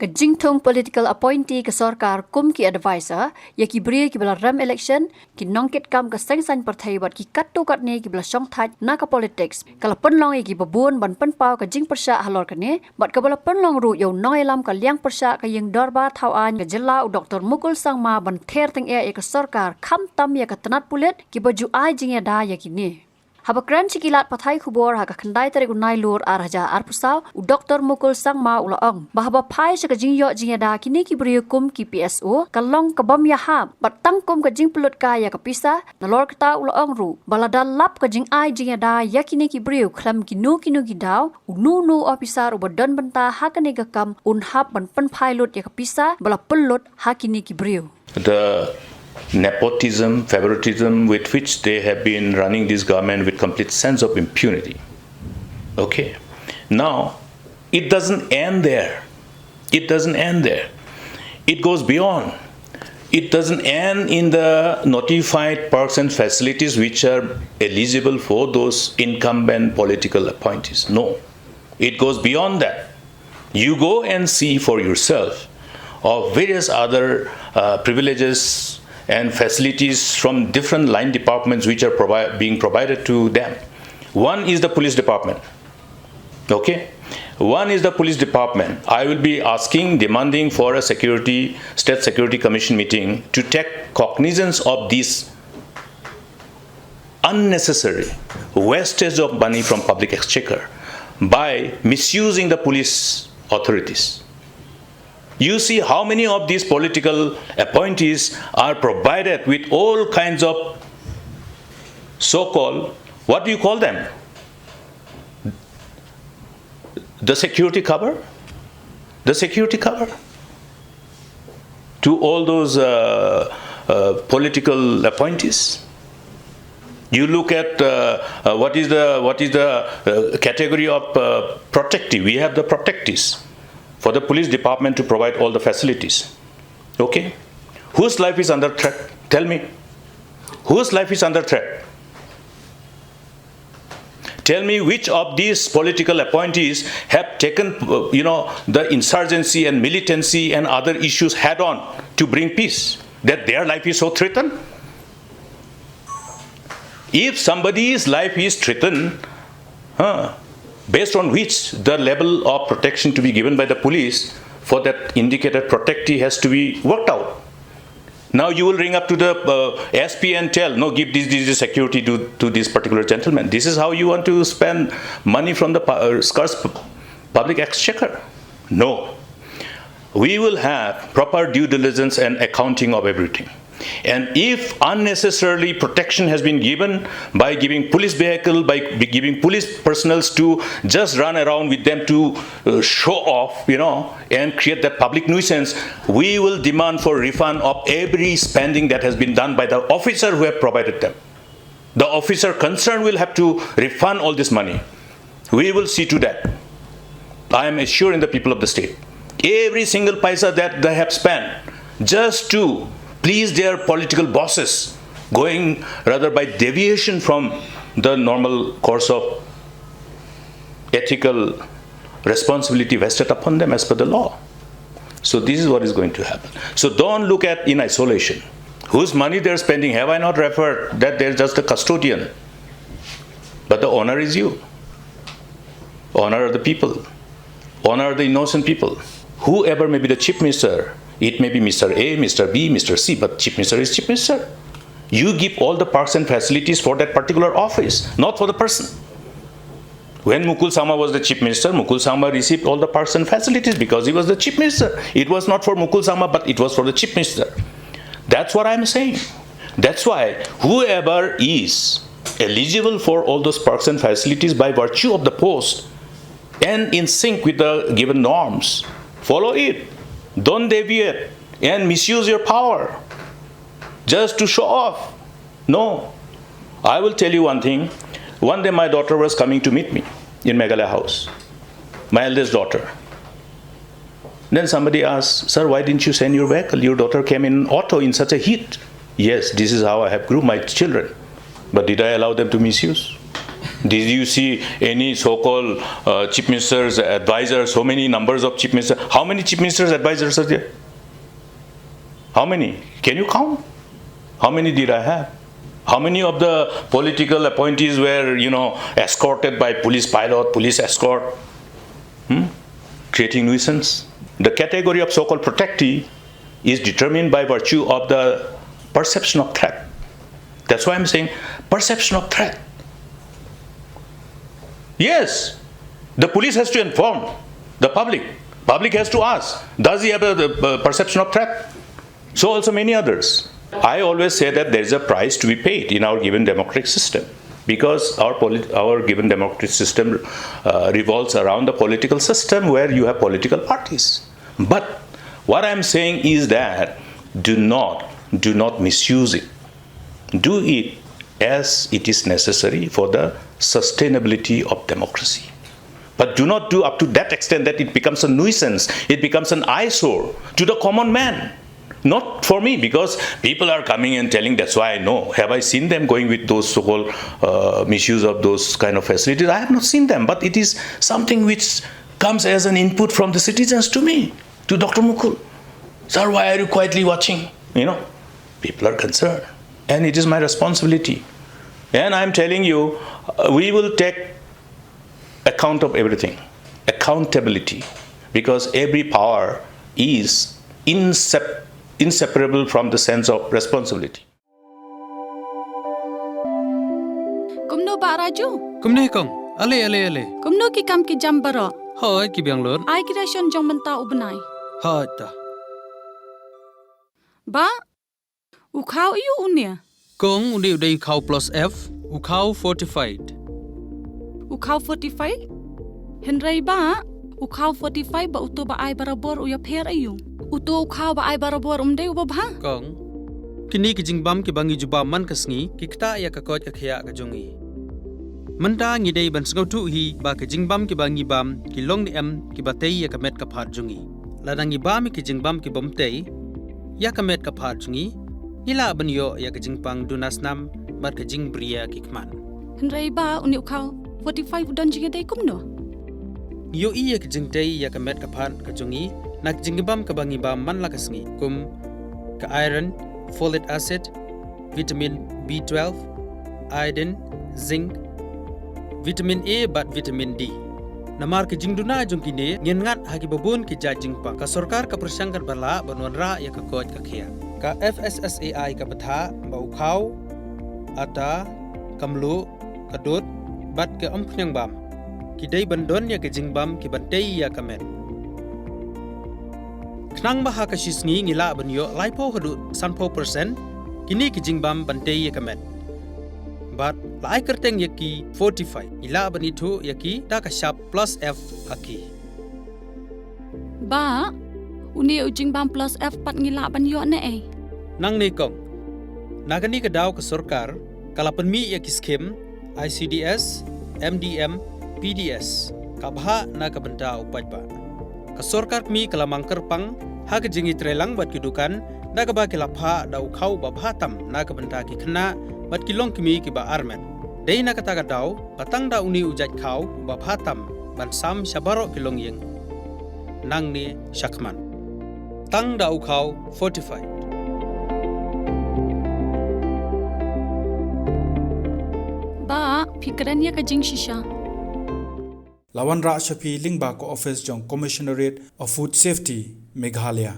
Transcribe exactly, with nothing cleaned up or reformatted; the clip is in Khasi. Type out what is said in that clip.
Ka jingthung political appointee ka sorkar kum ki advisor ïa ki briew kiba la rem election, ki nongkitkam ka seng saiñ pyrthei bad ki katto katne kiba la shongthait na ka politics, ka la pynlong ïa kiba bun ban pynpaw ka jingpyrshah halor kane, bad kaba la pynlong ruh ïa u nongïalam ka liang pyrshah ka ïing dorbar thaw aiñ ka jylla u Doctor Mukul Sangma ban ther tyngeh ïa ka sorkar khamtam ïa ka tnat pulit kiba ju ai jingïada ïa kine. Haba kren sha ki lad pathai khubor ha ka khyndai tarik u Nailur ar hajar arphew saw, u Doctor Mukul Sangma u la ong ba haba phai sha ka jingïoh jingïada kine ki briew kum ki P S O ka long ka bym ïahap bad tang kum ka jingpynlut kai ïa ka pisa. Nalor kata u la ong ruh ba lada lap ka jingai jingïada ïa kine ki briew khlem kino kino ki daw, uno uno u ophisar uba don bynta ha kane ka kam un hap ban pynphai lut ïa ka pisa ba la pynlut ha kine ki briew. The nepotism, favoritism with which they have been running this government with complete sense of impunity. Okay. Now, it doesn't end there. It doesn't end there. It goes beyond. It doesn't end in the notified perks and facilities which are eligible for those incumbent political appointees. No. It goes beyond that. You go and see for yourself of various other uh, privileges and facilities from different line departments which are provi- being provided to them. One is the police department. Okay? One is the police department. I will be asking, demanding for a security, State Security Commission meeting to take cognizance of this unnecessary wastage of money from public exchequer by misusing the police authorities. You see how many of these political appointees are provided with all kinds of so-called, what do you call them? The security cover? The security cover to all those uh, uh, political appointees. You look at uh, uh, what is the what is the uh, category of uh, protectee. We have the protectees for the police department to provide all the facilities. Okay, whose life is under threat? Tell me, whose life is under threat? Tell me which of these political appointees have taken, uh, you know, the insurgency and militancy and other issues head on to bring peace, that their life is so threatened? If somebody's life is threatened, huh, based on which the level of protection to be given by the police for that indicated protectee has to be worked out. Now you will ring up to the uh, S P and tell, no, give this, this, this security to, to this particular gentleman. This is how you want to spend money from the pu- uh, scarce pu- public exchequer? No. We will have proper due diligence and accounting of everything. And if unnecessarily protection has been given by giving police vehicle, by giving police personnel to just run around with them to uh, show off, you know, and create that public nuisance, we will demand for refund of every spending that has been done by the officer who have provided them. The officer concerned will have to refund all this money. We will see to that. I am assuring the people of the state. Every single paisa that they have spent just to please their political bosses, going rather by deviation from the normal course of ethical responsibility vested upon them as per the law. So this is what is going to happen. So don't look at in isolation. Whose money they're spending, have I not referred that they're just a custodian? But the owner is you. Owner of the people. Owner of the innocent people. Whoever may be the chief minister, it may be Mister A, Mister B, Mister C, but chief minister is chief minister. You give all the perks and facilities for that particular office, not for the person. When Mukul Sangma was the chief minister, Mukul Sangma received all the perks and facilities because he was the chief minister. It was not for Mukul Sangma, but it was for the chief minister. That's what I'm saying. That's why whoever is eligible for all those perks and facilities by virtue of the post and in sync with the given norms, follow it. Don't deviate and misuse your power just to show off. No. I will tell you one thing. One day my daughter was coming to meet me in Meghalaya House, my eldest daughter. Then somebody asked, "Sir, why didn't you send your vehicle? Your daughter came in auto in such a heat." Yes, this is how I have grew my children. But did I allow them to misuse? Did you see any so-called uh, chief minister's advisors? So many numbers of chief ministers. How many chief minister's advisors are there? How many? Can you count? How many did I have? How many of the political appointees were, you know, escorted by police pilot, police escort, hmm? Creating nuisance? The category of so-called protectee is determined by virtue of the perception of threat. That's why I'm saying perception of threat. Yes, the police has to inform the public. Public has to ask, does he have a, a perception of threat? So also many others. I always say that there is a price to be paid in our given democratic system, because our, polit- our given democratic system uh, revolves around the political system where you have political parties. But what I'm saying is that do not, do not misuse it. Do it as it is necessary for the sustainability of democracy. But do not do up to that extent that it becomes a nuisance, it becomes an eyesore to the common man. Not for me, because people are coming and telling, that's why I know. Have I seen them going with those so-called uh, misuse of those kind of facilities? I have not seen them, but it is something which comes as an input from the citizens to me, to Doctor Mukul. Sir, why are you quietly watching? You know, people are concerned. And it is my responsibility. And I'm telling you, uh, we will take account of everything. Accountability. Because every power is insep- inseparable from the sense of responsibility. Kumno Bah Raju? Kumne kong, ale ale ale. Kumno ki kam ki jam baroh? Hoi ki biang lut. Ai ki ration jong mynta u bnai. Hoi ta. Bah, u khaw aiu une? Kong, une u dei u khaw plus F, u khaw fortified. U khaw fortified? Hynrei bah, u khaw fortified bad uto ba ai barabor u ïapher aiu? Uto u khaw ba ai barabor um dei uba bha? Kong, kine ki jingbam kiba ngi jubab man ka sngi ki ktah ïa ka koit ka khiah ka jong ngi. Mynta ngi dei ban sngewthuh hi ba ki jingbam kiba ngi bam ki long ne em kiba tei ïa ka met ka phad jong ngi. Lada ngi bam ïa ki jingbam kibym tei ïa ka met ka phad jong ngi, ngi lah ban ïoh ïa ka jingpang duna snam bad ka jingbriew ki khmat. Hynrei bah, une u khaw fortified u don jingïadei kumno? Ngi ïohi ïa ka jingtei ïa ka met ka phad ka jong ngi na ka jingbam kaba ngi bam man la ka sngi, kum ka iron, folic acid, vitamin B twelve, iodine, zinc, vitamin A bad vitamin D. Namar ka jingduna jong kine, ngin ngat ha kiba bun ki jait jingpang. Ka sorkar ka pyrshang katba lah ban wanrah ïa ka koit ka khiah. Ka F S S A I ka bthah ba u khaw, ata, ka mluh, ka dud bad ka umphniang bam ki dei ban don ïa ka jingbam kiban tei ïa ka met. Khnang ba ha ka shi sngi ngi lah ban ïoh laiphew haduh sanphew percent kine ki jingbam ban tei ïa ka met. Bad la ai kyrteng ïa ki fortified, ngi lah ban ithuh ïa ki da ka shap plus F ha ki. Bah, une u jingbam plus F pat ngi lah ban ïoh ne ei? Nangne kong. Na kane ka daw ka sorkar ka la pynmih ïa ki skim I C D S, M D M, P D S, ka bhah na ka bynta u paidbah. Ka sorkar kmie ka la mang kyrpang ha ka jingïatreilang bad ki dukan da kaba ki la phah da u khaw uba bha tam na ka bynta ki khynnah bad ki longkmie kiba armet. Dei na kata ka daw ba tang da une u jait khaw uba bha tam ban sam sha baroh ki longïing. Nangne shakhmat tang da u khaw fortified. Bah, phi kren ïa ka jingshisha. La wanrah sha phi lyngba ka ophis jong Commissionerate of Food Safety, Meghalaya.